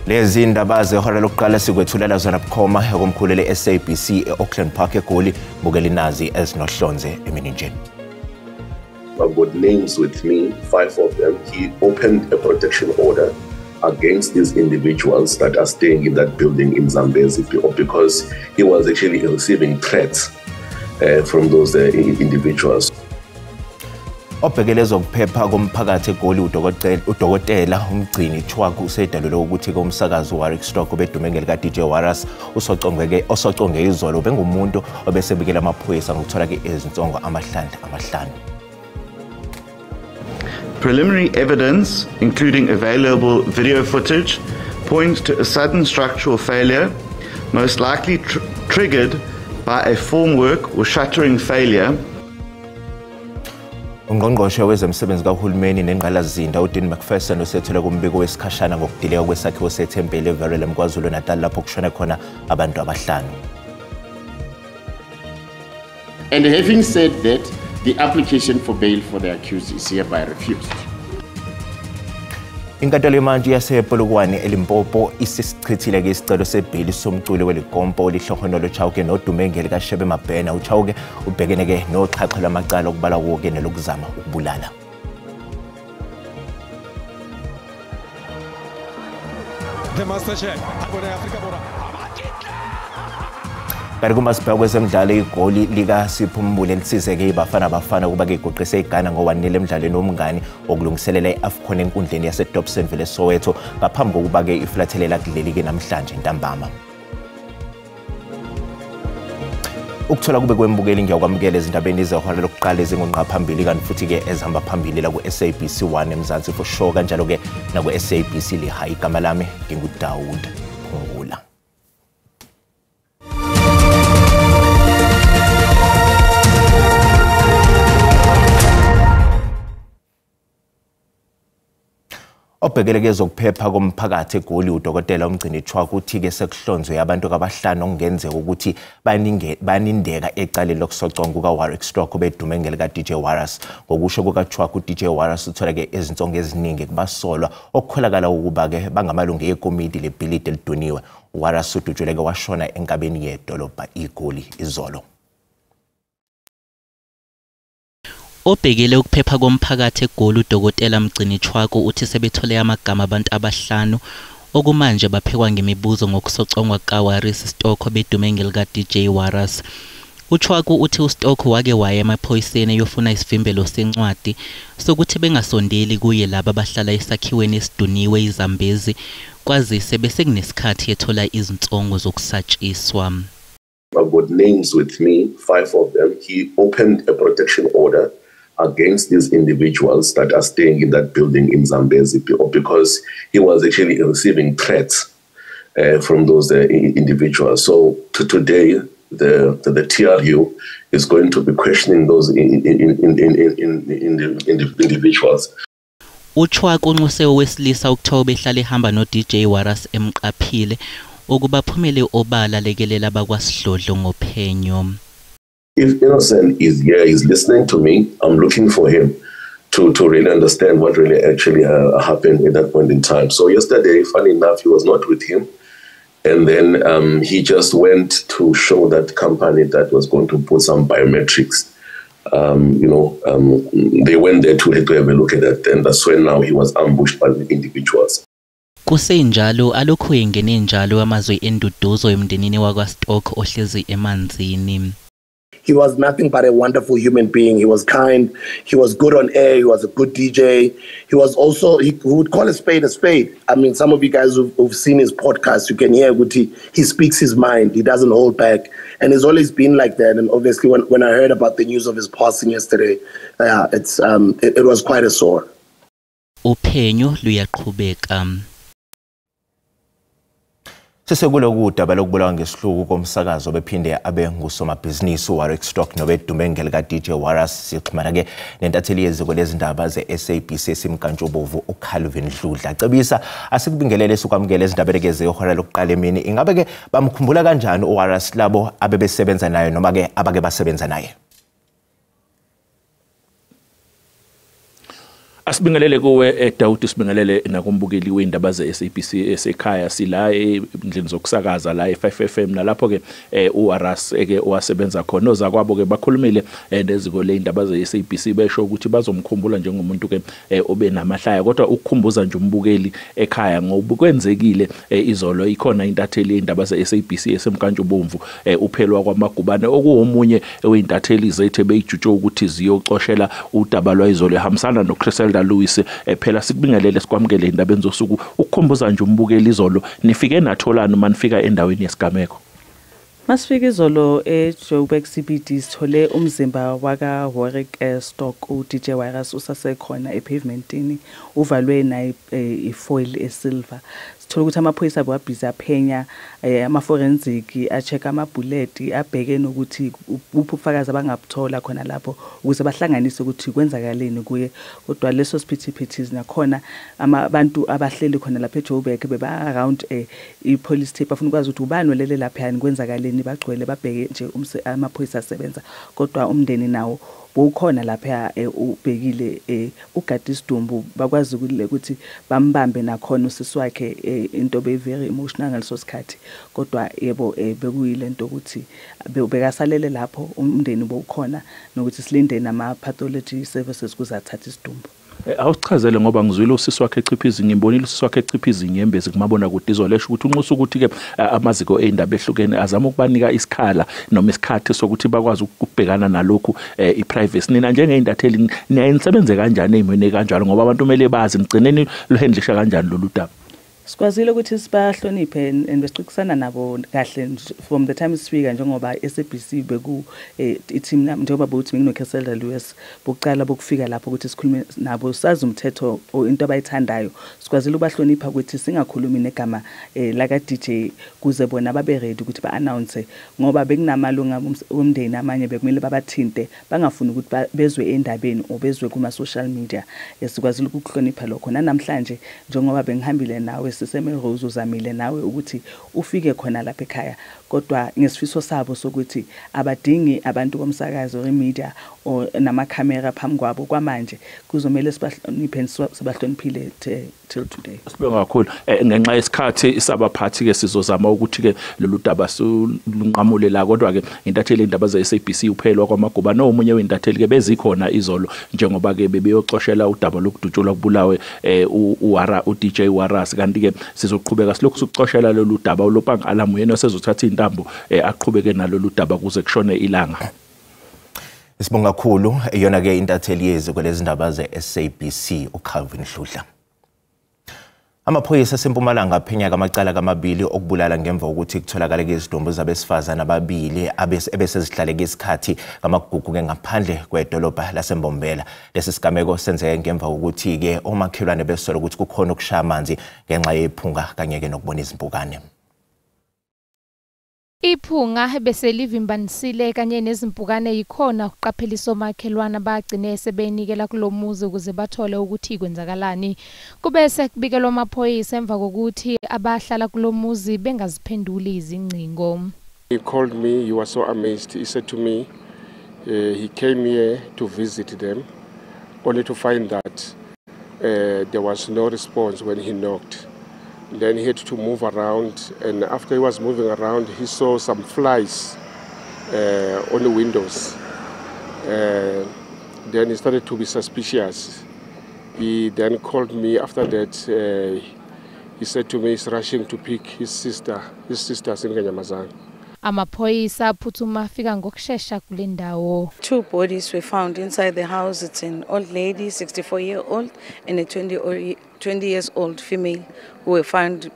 Lezi ndaba zehora lokuqala sikwethulela zona bukhoma ekomkhulu le-SABC e-Auckland Park eGoli. Bukela inazi ezinohlonze emininjeni. I've got names with me, 5 of them. He opened a protection order against these individuals that are staying in that building in Zambezi because he was actually receiving threats from those individuals. Obhekele zokuphepha komphakathi eGoli udokotela uMgcini Tshwaku usedalule ukuthi umsakazi uWarwick Stock obedume ngelika DJ Warras osoconge izolo bengumuntu obesebikela amaphoyisa ngokuthola ke izinsongo amahlandla amahlanu. Preliminary evidence, including available video footage, points to a sudden structural failure, most likely triggered by a formwork or shuttering failure. Ungqongqoshe wezemisebenzi kahulumeni nengqalasizinda uDean Macpherson usethule kumbiko wesikhashana ngokudileka kwesakhiwo sethempeli eVerulam KwaZulu-Natal lapho kushone khona abantu abahlanu. And having said that, the application for bail for the accused is hereby refused. Inkantolo yemantshi yasePolokwane eLimpopo isisichithile-ke isicelo sebheli somculi welikompo uLehlohonolo Chauke nodume ngelikaShebe Mabhena. UChauke ubhekene-ke noxhaxha lwamacala okubalwa kuwo-ke nelokuzama ukubulala. Kanti kumasibheka kwezemidlalo igoli likaSipho Mbule lisizeke iBafana Bafana ukuba-ke iguqise iGhana ngo-1-0 emdlalweni womngani wokulungiselela i-AFCON enkundleni yaseDobsonville eSoweto ngaphambi kokuba-ke iflathelela kuleli-ke namhlanje ntambama. Ukuthola kube kwembukeli ngiyakwamukela ezindabeni zehora lokuqala ezingunqa phambili kanti futhi-ke ezihamba phambili la ku-SABC 1 eMzansi for sure kanjalo-ke naku-SABC Lehae. Igama lami nginguDawood Phungula. Obhekele kezokuphepha komphakathi eGoli udokotela uMgcini Tshwaku uthi-ke sekuhlonzwe abantu abahlanu okungenzeka ukuthi banindeka ecaleni lokusoconga kukaWarwick Stock obedume ngelika DJ Warras. Ngokusho kukaTshwaku, uDJ Warras uthole-ke izinsongo eziningi kubasolwa okukholakala ukuba-ke bangamalungu ekomidi lebhilidi eliduniwe. UWarras udutshuleke washona enkabeni yedolobha iGoli izolo. Obhekele ukuphepha komphakathi eGoli udokotela Mgcini Tshwaku uthi sebethole amagama abantu abahlanu okumanje baphekwa ngemibuzo ngokusocongwa kukaWarwick Stock obedume ngelika DJ Warras. UTshwaku uthi uStock wake waya emaphoyiseni eyofuna isivimbelo sencwadi sokuthi bengasondeli kuye laba abahlala esakhiweni esiduniwe iZambezi kwazise bese kunesikhathi ethola izinsongo zokusatshiswa. I've got names with me, 5 of them. He opened a protection order against these individuals that are staying in that building in Zambezi because he was actually receiving threats from those individuals. So today, the TRU is going to be questioning those individuals. UTshwaku unxuse owesilisa okuthiwa ubehlala ehamba no-DJ Warras emqaphile ukuba aphumele obala lekelela abakwaSidlodlo ngophenyo. If Innocent is here, he's listening to me, I'm looking for him to really understand what really actually happened at that point in time. So yesterday, funny enough, he was not with him. And then he just went to show that company that was going to put some biometrics. They went there to have a look at that. And that's when now he was ambushed by the individuals. Kusenjalo alokhu engene njalo amazwi enduduzo emndenini wakwaStock ohlezi emanzini. He was nothing but a wonderful human being. He was kind. He was good on air. He was a good DJ. He was also, he would call a spade a spade. I mean, some of you guys who've seen his podcast, you can hear Guti, he speaks his mind. He doesn't hold back. And he's always been like that. And obviously, when I heard about the news of his passing yesterday, it was quite a sore. Uphenyo luyaqhubeka. Sesekuloku udaba lokubulawa ngesihluku komsakazo bephinde abe ngusomabhizinisi uWarwick Stock nobedume ngelika DJ Warras. Sixhumana-ke nentatheli yeziko lezindaba ze-SABC esimkantshubovu uCalvin Dludla. Cebisa, asikubingelele sikwamukele ezindabeni-ke zehora lokuqala emini. Ingabe-ke bamkhumbula kanjani uWarras labo abebesebenza naye noma-ke abake basebenza naye? Asibingelele kuwe Daud, sibingelele nakumbukeli weindaba ze-SABC esekhaya. Sila endlini zokusakaza la e5 FM nalapho ke uWarras eke owasebenza khona. Ozakwabo ke bakhulumile neziko leindaba ze-SABC, besho ukuthi bazomkhumbula njengomuntu ke obe namahlaya. Kodwa ukukhumbuza nje umbukeli ekhaya ngoba kwenzekile izolo, ikhona intatheli yeindaba ze-SABC esemkantshubomvu, uphelwa kwamagubane, okuwomunye weyintatheli zethu beyijutshwe ukuthi ziyocoshela udaba lwayizolo ehambisana noChriselda Lewis. Phela sikubingelele, sikwamukele indabeni zosuku. Ukukhumbuza nje umbukeli, izolo nifike natholana uma nifika endaweni yesigameko? Masifika izolo eJoburg CBD, sithole umzimba waka Warwick Stock, uDJ Warras, usasekhona epavementini, uvalwe na ifoil esilver. Sithola ukuthi amaphoyisa bewabhizi aphenya, ama-forensic a-check amabhuleti, abheke nokuthi kuphi ubufakazi abangabuthola khona lapho ukuze bahlanganise ukuthi kwenzakaleni kuye. Kodwa leso siphithiphithi nakhona, abantu abahleli khona lapha eJoburg beba around i-police tape, bafuna ukwazi ukuthi ubani olele laphayani, kwenzakaleni. Bagcwele babheke nje amaphoyisa asebenza, kodwa umndeni nawo bowukhona lapha, ubhekile, ugada isidumbu. Bakwazi ukuthi bambambe nakhona usisi wakhe, into be very emotional ngaleso sikhathi. Kodwa yebo, bekuyile nto ukuthi bekasalele lapho, umndeni bowukhona, nokuthi silinde nama pathology services kuze athathe isidumbu. Awusichazele, ngoba ngizwile usisi wakhe echiphiza, ngimbonile usisi wakhe echiphiza inyembezi kumabona kude izolo, esho ukuthi unxusa ukuthi-ke amaziko ey'ndaba ehlukene azama ukubanika isikhala noma isikhathi sokuthi bakwazi ukubhekana nalokhu, i-privacy. Nina njengey'ntatheli niyaye nisebenze kanjani ey'mweni kanjalo, ngoba abantu kumele bazi? Nigcineni luhendlisha kanjani lolu daba? Sikwazile ukuthi sibahloniphe and besixoxisana nabo kahle from the time sifika, njengoba SABC beku i-team, njengoba bokuthi bengino-Chriselda Lewis bokuqala bokufika lapho ukuthi sikhulume nabo, sazi umthetho or into abayithandayo. Sikwazile ukubahlonipha ukuthi singakhulumi negama laka DJ kuze bona babe ready ukuthi ba-announce, ngoba bekunamalunga omndeni amanye bekumele babathinte, bangafuni ukuthi bezwe endabeni or bezwe kuma-social media. Sikwazile ukukuhlonipha lokho. Nanamhlanje, njengoba bengihambile nawe siseMelrose, uzamile nawe ukuthi ufike khona lapha ekhaya, kodwa ngesifiso sabo sokuthi abadingi abantu bomsakazo or media or namakhamera phambi kwabo kwamanje, kuzomele sibahloniphe, sibahloniphile till today. Sibonga kakhulu. Ngenxa yesikhathi sabaphathi ke sizozama ukuthi ke lolu daba silunqamule la, kodwa ke intatheli indaba ze-SABC uphelwa kwamaguba nomunye weintatheli ke bezikhona izolo njengoba ke bebeyocoshela udaba lokudutshulwa kubulawe uWara uDJ Warras. Kanti ke sizoqhubeka silokhu sikucoshela lolu daba. uLopang Alamu yena osezothatha intambo, aqhubeke nalolu daba kuze kushone ilanga. Sibonga kakhulu. Iyona ke intatheli yeziko lezindaba ze-SABC uCalvin Hludla. Amaphoyisa asempumalanga aphenya amacala kamabili okubulala ngemva kokuthi kutholakale izidumbu zabesifazane ababili ebesezihlaleke isikhathi kamagugu ke ngaphandle kwedolobha laseMbombela. Lesi sigameko senzeke ngemva kokuthi ke omakhelwane besola ukuthi kukhona ukushaya amanzi ngenxa yephunga kanye ke nokubona izimpukane. Iphunga beselivimbanisile kanye nezimpukane yikhona ukuqaphelisa omakhelwane, bagcine sebenikela kulo muzi ukuze bathole ukuthi kwenzakalani. Kube sekubikelwa amaphoyisa emva kokuthi abahlala kulo muzi bengaziphenduli izingcingo. He called me, he was so amazed. He said to me, he came here to visit them, only to find that there was no response when he knocked. Then he had to move around, and after he was moving around, he saw some flies on the windows. Then he started to be suspicious. He then called me after that. He said to me he's rushing to pick his sister. His sister's in Kanyamazane. Amaphoyisa aphuthuma afika ngokushesha kule ndawo. Two bodies were found inside the house. It's an old lady, 64 year old, and a 20 years old female who were found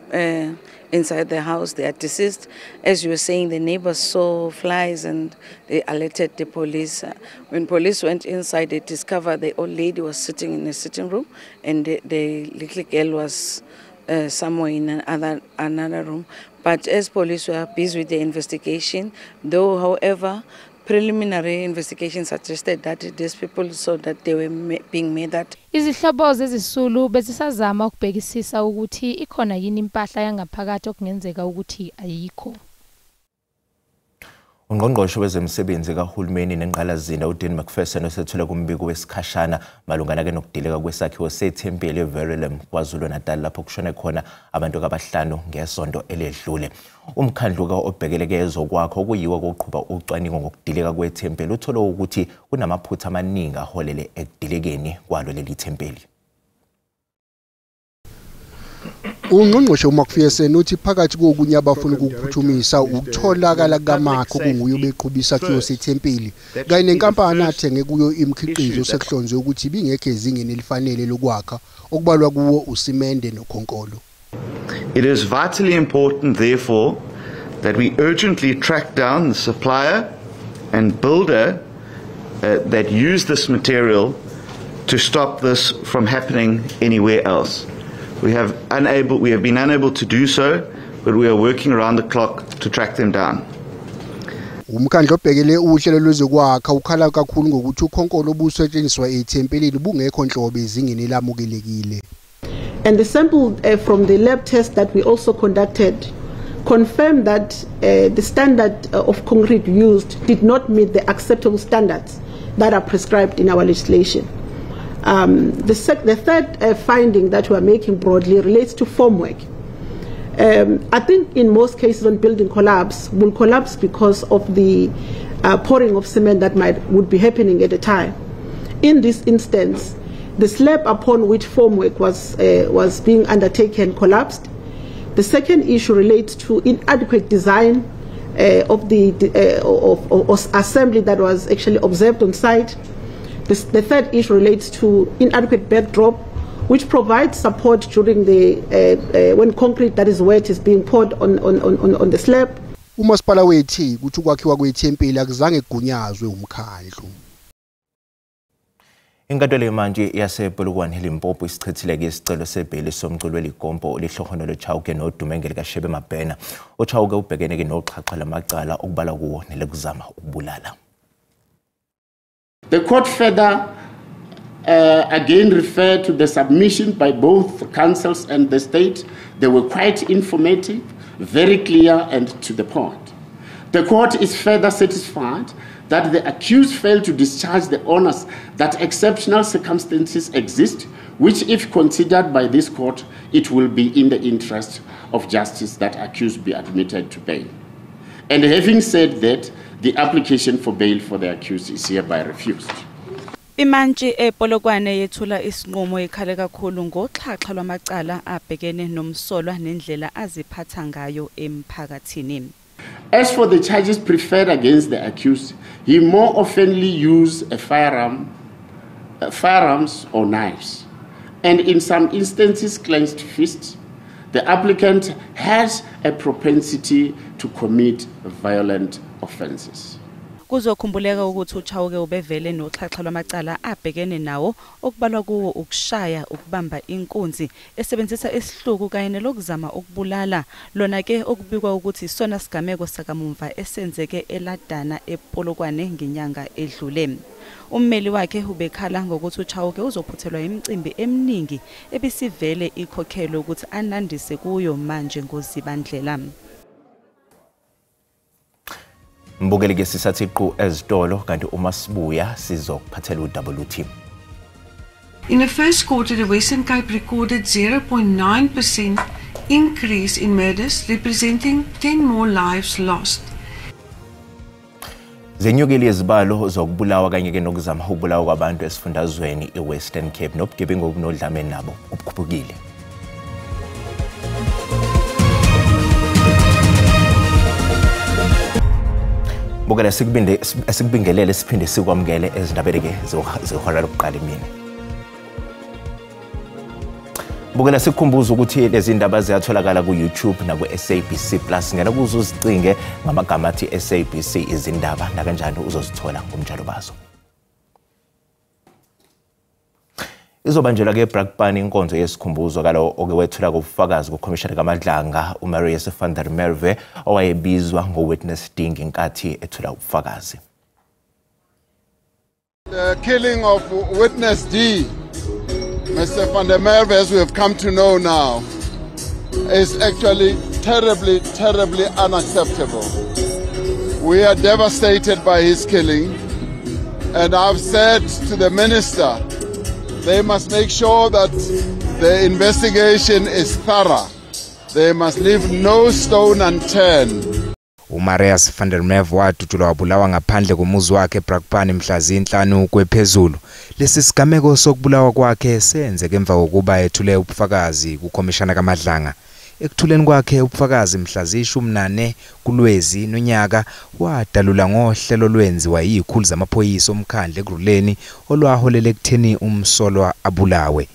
inside the house. They are deceased. As you were saying, the neighbors saw flies and they alerted the police. When police went inside, they discovered the old lady was sitting in the sitting room and the little girl was somewhere in another room. But as police were busy with the investigation, though, however, preliminary investigation suggested that these people saw that they were being murdered. Izihlobo zezisulu bezisazama ukubhekisisa ukuthi ikhona yini impahla yangaphakathi okungenzeka ukuthi ayikho. Ungqongqoshe wezemisebenzi kahulumeni nengqalasizinda uDean Macpherson osethule kumbiko wesikhashana malungana-ke nokudilika kwesakhiwo sethempeli eVerulam KwaZulu-Natal lapho kushone khona abantu abahlanu ngesonto eledlule. Umkhandlu obhekeleke ezokwakha okuyiwo koqhuba ucwaningo ngokudilika kwethempeli uthole ukuthi kunamaphutha amaningi aholele ekudilikeni kwalo leli thempeli. Ungqongqoshe uMacpherson uthi phakathi kokunye abafuna ukuphuthumisa ukutholakala kamakho kunguye obeqhuba isakhiwo sethempeli kanye nenkampani athenge kuyo imikhiqizo sekuhlonzwe ukuthi ibingekho ezingeni elifanele lokwakha okubalwa kuwo usimende nokhonkolo. It is vitally important therefore that we urgently track down the supplier and builder that use this material to stop this from happening anywhere else. We have been unable to do so, but we are working around the clock to track them down. Umkhandlu obhekele uhlelo lwezokwakha ukhala kakhulu ngokuthi ukhonkolo obusetshenziswa ethempelini bungekho nhlobo ezingeni elamukelekile. And the sample from the lab test that we also conducted confirmed that the standard of concrete used did not meet the acceptable standards that are prescribed in our legislation. The third finding that we are making broadly relates to formwork. I think in most cases when building collapse, will collapse because of the pouring of cement that would be happening at the time. In this instance, the slab upon which formwork was being undertaken collapsed. The second issue relates to inadequate design of the assembly that was actually observed on site. The third issue relates to inadequate backdrop, which provides support during the when concrete that is wet is being poured on the slab. Umasipala wethi kuthi ukwakhiwa kwethempeli akuzange kugunyazwe umkhandlu. Inkantolo yemantshi yasePolokwane eLimpopo isichithile-ke isicelo sebheli somculi weligompo uLehlohonolo Chauke nodume ngelikaShebe Mabena. UChauke ubhekene-ke noxhaxha lamacala okubalwa kuwo nelokuzama ukubulala. The court further again referred to the submission by both councils and the state. They were quite informative, very clear and to the point. The court is further satisfied that the accused failed to discharge the onus that exceptional circumstances exist, which if considered by this court, it will be in the interest of justice that accused be admitted to bail. And having said that, the application for bail for the accused is hereby refused. Imantshi ePolokwane yethula isinqumo ekhale kakhulu ngoxhaxha lwamacala abhekene nomsolwa nendlela aziphatha ngayo emphakathini. As for the charges preferred against the accused, he more oftenly used a firearms or knives, and in some instances clenched fists. The applicant has a propensity to commit violent offenses. Kuzokhumbuleka ukuthi uChauke ubevele noxhaxha lwamacala abhekene nawo okubalwa kuwo ukushaya, ukubamba inkunzi esebenzisa isihluku kanye nelokuzama ukubulala, lona ke okubikwa ukuthi isona sigameko sakamumva esenzeke eLadana ePolokwane ngenyanga edlule. Ummeli wakhe ubekhala ngokuthi uChauke uzophuthelwa imicimbi eminingi ebisivele ikhokhelwe ukuthi anandise kuyo manje ngozibandlela. Mbukeli ke sisathi qu ezitolo kanti uma sibuya sizokuphathela uWT. In the first quarter, the Western Cape recorded 0.9% increase in murders, representing 10 more lives lost. Zenyukile izibalo zokubulawa kanye ke nokuzama ukubulawa kwabantu esifundazweni iWestern Cape nobugebengu obunodlame nabo obukhuphukile. Bukela sikubingelele siphinde sikwamukele ezindabeni ke zehora lokuqala emini. Bukela sikukhumbuza ukuthi lezi ndaba ziyatholakala ku YouTube na ku SABC Plus. Ngena kuzo uzicinge ngamagama athi SABC izindaba nakanjani uzozithola ngomjalo bazo. Izobanjelwa ke eBrakpan inkonzo yesikhumbuzo kalo oke wethula kubufakazi kukhomishana kaMadlanga uMarius van der Merwe owayebizwa ngoWitness D ngenkathi ethula ubufakazi. The killing of Witness D, Mr. van der Merwe, as we have come to know now, is actually terribly, terribly unacceptable. We are devastated by his killing, and I've said to the minister, they must make sure that the investigation is thorough. They must leave no stone unturned. uMarius van der Merwe wadutshulwa wabulawa ngaphandle komuzi wakhe eBrakpan mhla zi-5 kwephezulu. Lesi sigameko sokubulawa kwakhe senzeke emva kokuba ethule ubufakazi kukhomishana kaMadlanga. Ekuthuleni kwakhe ubufakazi mhla zi-14 kuLwezi nonyaka wadalula ngohlelo lwenziwa yizikhulu zamaphoyisa omkhandlu Ekurhuleni olwaholela ekutheni umsolwa abulawe.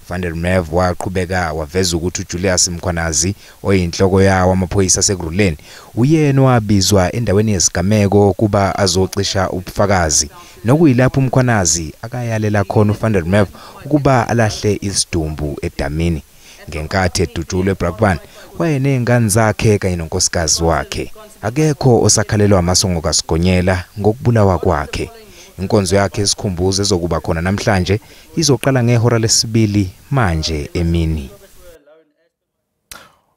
Van der Merwe waqhubeka waveza ukuthi uJulius Mkhwanazi oyinhloko yawo amaphoyisa aseKurhuleni uyena wabizwa endaweni yesigameko kuba azocisha ubufakazi, nokuyilapho uMkhwanazi akayalela khona uVan der Merwe ukuba alahle isidumbu edamini. Ngenkathi edutshulwe eBrakpan wayenezingane zakhe kanye nonkosikazi wakhe. Akekho osakhalelwa amasongo kaSigonyela ngokubulawa kwakhe. Inkonzo yakhe esikhumbuzo ezokuba khona namhlanje izoqala ngehora 2 manje emini.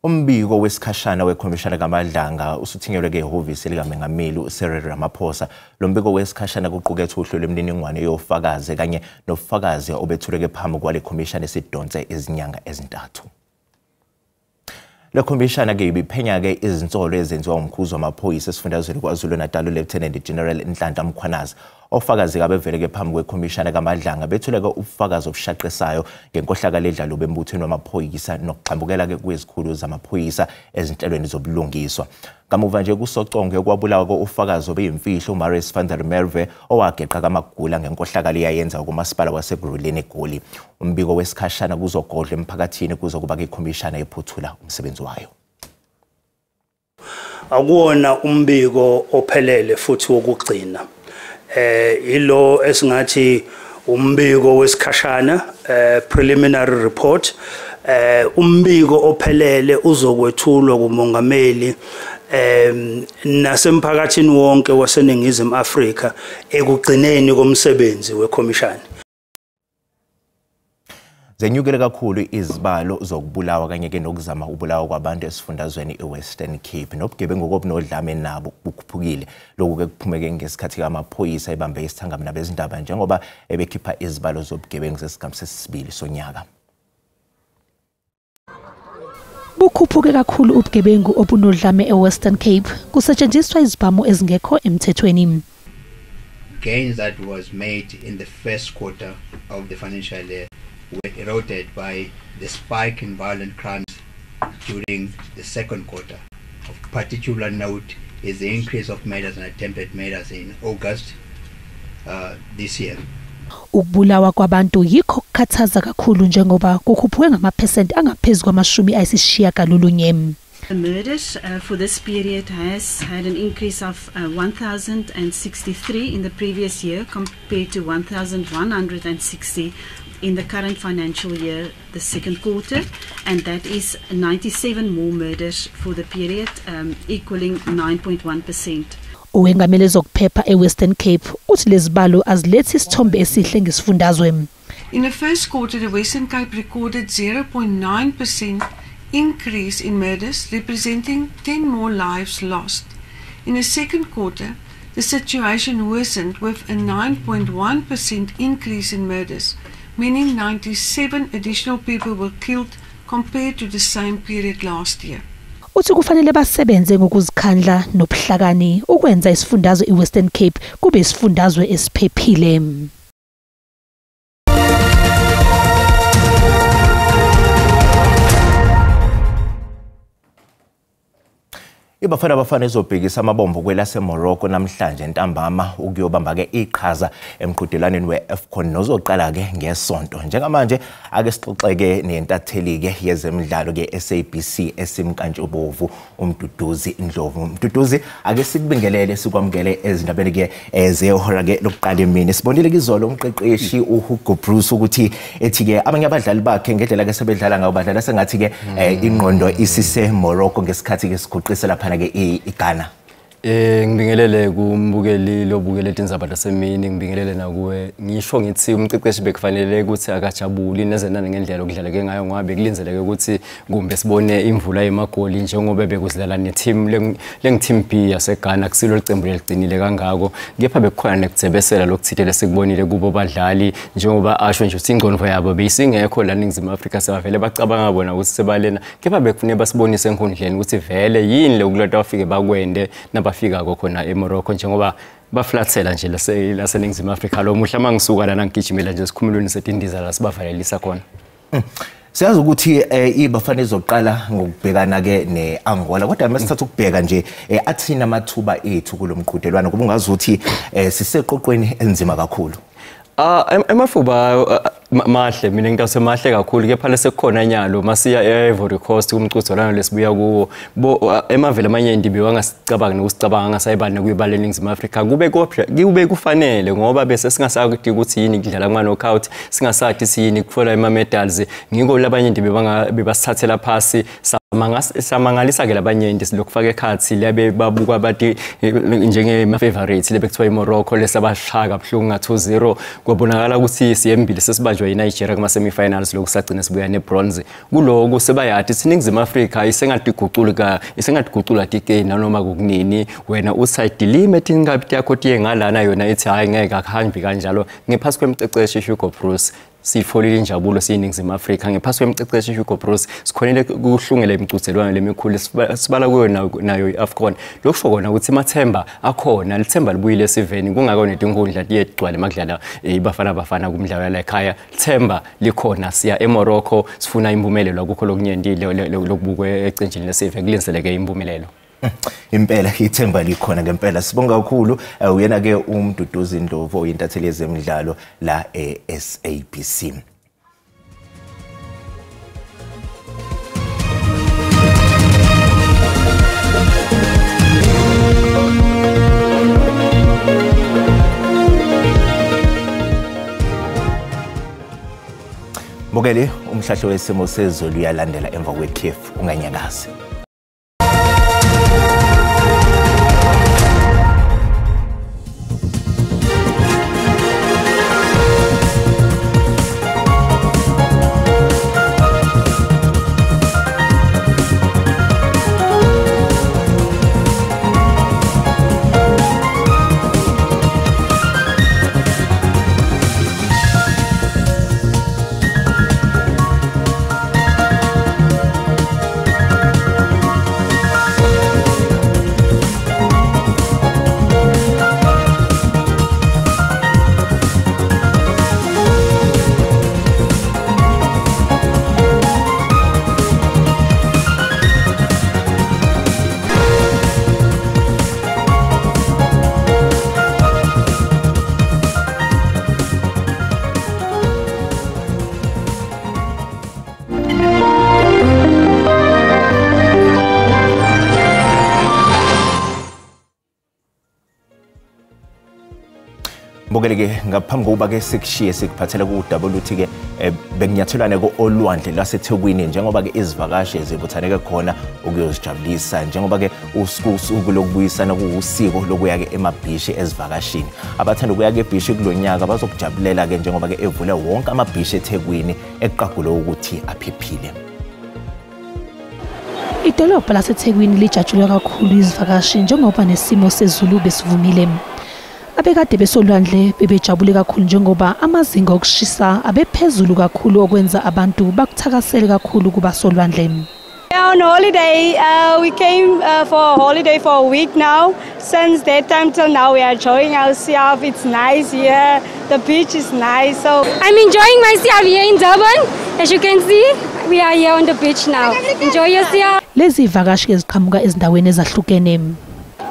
Umbiko wesikhashana wekhomishana kaMadlanga usuthunyelwe ehhovisi likaMengameli uCyril Ramaphosa. Lo mbiko wesikhashana kuqukethe uhlu lwemininingwane yofakazi kanye nofakazi obethuleke phambi kwale khomishana esidonse izinyanga ezintathu. Le khomishana ke ibiphenya ke izinsolo ezenziwa umkhuzi wamaphoyisa esifundazweni KwaZulu-Natal Lieutenant General Nhlanhla Mkhwanazi. Ofakazi abeveleke phambi kwekhomishana kaMadlanga bethuleke ubufakazi obushaqisayo ngenkohlakalo edlalo embuthweni wamaphoyisa nokuxhambukela ke kwezikhulu zamaphoyisa ezinhlelweni zobulungiswa. Kamuva nje kusocongwe kwabulawa ko-ufakazi obeyimfihlo uMarius van der Merwe owageqa kamagula ngenkohlakalo eyayenza kumasipala waseKurhuleni eGoli. Umbiko wesikhashana kuzogodlwa emphakathini kuzokuba ke ikhomishana ephuthula umsebenzi wayo. Akuwona umbiko ophelele futhi wokugcina. Ilo esingathi umbiko wesikhashana, preliminary report. Umbiko ophelele uzokwethulwa kumongameli nasemphakathini wonke waseNingizimu Afrika ekugcineni komsebenzi wekhomishana. Zenyukele kakhulu izibalo zokubulawa kanye ke nokuzama ubulawa kwabantu esifundazweni eWestern Cape. Nobugebengu obunodlame nabo bukhuphukile. Lokhu ke kuphumeke ngesikhathi kamaphoyisa ebambe isithangami nabezindaba njengoba ebekhipha izibalo zobugebengu zesigaba sesibili sonyaka. Bukhuphuke kakhulu ubugebengu obunodlame eWestern Cape kusetshenziswa izibhamu ezingekho emthethweni. Gains that was made in the first quarter of the financial year were eroded by the spike in violent crimes during the second quarter. Of particular note is the increase of murders and attempted murders in August this year. Ukubulawa kwabantu yikho kukhathaza kakhulu njengoba kukhuphuke ngamaphesenti angaphezu kwama-90. The murders for this period has had an increase of 1,063 in the previous year compared to 1,160 in the current financial year, the second quarter, and that is 97 more murders for the period, equaling 9.1%. Owengamele zokuphepha eWestern Cape uthi lezibalo azilethi isithombe esihle ngesifundazwe. In the first quarter, the Western Cape recorded 0.9% increase in murders, representing 10 more lives lost. In the second quarter, the situation worsened with a 9.1% increase in murders, meaning 97 additional people were killed compared to the same period last year. Uthi kufanele basebenze ngokuzikhandla nobuhlakani ukwenza isifundazwe iWestern Cape kube isifundazwe esiphephile. Ibafana Bafana izobhekisa amabombo kwelaseMorocco namhlanje ntambama ukuyobamba ke iqhaza emqhudelwaneni we-AFCON nozoqala ke ngesonto. Njengamanje ake sixoxeke nentatheli ke yezemidlalo ke SABC esimkantshubovu uMduduzi Ndlovu. Mduduzi, ake sikubingelele sikwamukele ezindabeni ke zehora ke lokuqala emini. Sibonile kizolo umqeqeshi uHugo Broos ukuthi ethi ke abanye abadlali bakhe ngendlela ke sebedlala ngayo badlala sengathi ke ingqondo isise Morocco ngesikhathi ke siguqise lapha ke iGhana. Ngibingelele kumbukeli lobukele tindzaba tasemini, ngibingelele nakuwe. Ngisho ngithi umqeqeshi bekufanele ukuthi akajabuli nezenane ngendlela okudlaleke ngayo, ngoba bekulindeleke ukuthi kumbe sibone imvula yemagoli njengoba bekudlala neteam lengi-team B yaseGhana, kusilo licembu leligcinile kangako. Kepha bekukhona nekudzebesela lokuthile lesikubonile kubo badlali, njengoba asho nje ukuthi ingqondo yabo beyisingekho la eNingizimu Afrika, sebavele bacabanga bona ukuthi sebalena. Kepha bekufuneka basibonise enkundleni ukuthi vele yini lokulota bafike bakwende nabafika khona eMorocco, njengoba baflathela nje laseNingizimu Afrika. Lo muhla mangisuka lana ngigijimela nje esikhumulweni setindiza la sibavalelisa khona. Siyazi ukuthi iBafana izoqala ngokubhekana ke neAngola, kodwa masithatha ukubheka nje athina amathuba ethu kulomqhudelwano, kuba ungazuthi siseqoqweni enzima kakhulu. Emafuba mahle, mina ngitase mahle kakhulu, kepha lesekukhona nyalo masiya e-Ivory Coast kumqhudelwano lesibuya kuwo, emavele amanye bewangasicabanga nokusicabanga ngasayibani kuyibala eNingizimu Afrika. Kube kufanele ngoba bese singasathi ukuthi yini kudlala kuma knockout, singasathi siyini kuthola ama medals, ngiko labanye bebasithathela phasi. Samangalisa ke labanye silokufaka ekhathi labe babuka bathi njenge favorites lebe kuthiwa iMorocco lesabashaya kabuhlungu nga 2-0, kwabonakala ukuthi siyembili sesibanjwe iNigeria kuma semi-finals, lokusagcina sibuya nebronze. Kuloko sebayathi siNingizimu Afrika isengatigucula isengatigucula tike nanoma kukunini, wena uside limit ingabi yakho tiye ngalana, yona ithi hayi ngeke akuhambi kanjalo. Ngephasi kwemqeqeshi Hugo Broos sitfolile injabulo siyiNingizimu Afrika. Ngephasi kwemqeqeshi Hugo Broos sikhonile kuhlungela imiqhudelwano lemikhulu sibala kuyo nayo iAfcon. Lokusho kona ukuthi amathemba akhona, lithemba libuyile esiveni, kungakho netinkundla tiye tigcwale makudlala iBafana Bafana kumdlalo la ekhaya. Lithemba likhona, siya eMorocco sifuna impumelelo, akukho lokunyentile lokubukwe ecenjini lesive, kulindeleke impumelelo. Impela ithemba likhona ngempela. Sibonga kakhulu. Uyena ke uMduduzi Ndlovu oyintatheli yezemidlalo la e-SABC. Mbukeli, umhlahlo wesimo sezulu uyalandela emva kwekhefu, unganyakazi. Mbukeli-ke, ngaphambi kokuba-ke sikushiye sikuphathele kudaba oluthi-ke bekunyathelwane olwandle lwaseThekwini, njengoba-ke izivakashi zibuthaneke khona ukuyozijabulisa, njengoba-ke usuku lokubuyisana kuwusiko lokuya-ke emabhishi ezivakashini. Abathanda ukuya-ke ebhishi kulo nyaka bazokujabulela-ke njengoba-ke evule wonke amabhishi eThekwini ekuqagulwe ukuthi aphephile. Idolobha laseThekwini lijatshulwe kakhulu izivakashi njengoba nesimo sezulu besivumile. Abekade besolwandle bebejabule kakhulu njengoba amazinga okushisa abephezulu kakhulu, okwenza abantu bakuthakasele kakhulu kuba solwandle. We are on holiday. We came for a holiday for a week now. Since that time till now, we are enjoying ourselves. It's nice here. The beach is nice. So I'm enjoying myself here in Durban. As you can see, we are here on the beach now. Enjoy yourself. Lezi vakashi eziqhamuka ezindaweni ezahlukene.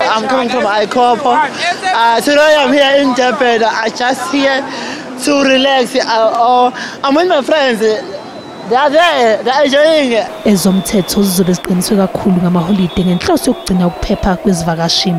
I'm coming from Ikopo. Today I'm here in Durban. I just here to relax. I'm with my friends. They are there. They are enjoying it. Ezomthetho zizobe ziqiniswe kakhulu ngamaholide ngenhloso yokugcina ukuphepha kwezivakashi.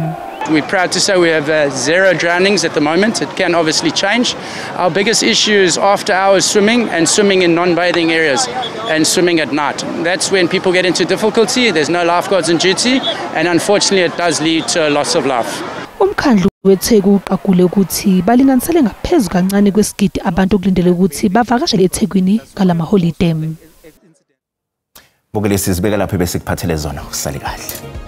We're proud to say we have zero drownings at the moment. It can obviously change. Our biggest issue is after hours swimming and swimming in non-bathing areas and swimming at night. That's when people get into difficulty. There's no lifeguards on duty, and unfortunately it does lead to a loss of life. Umkhandlu weTheku uqagule ukuthi balinganisele ngaphezu kancane kwesigidi abantu okulindele ukuthi bavakashele eThekwini ngalamaholide. Bukele, sizibeka lapho bese kuphathele zona. Usale kahle.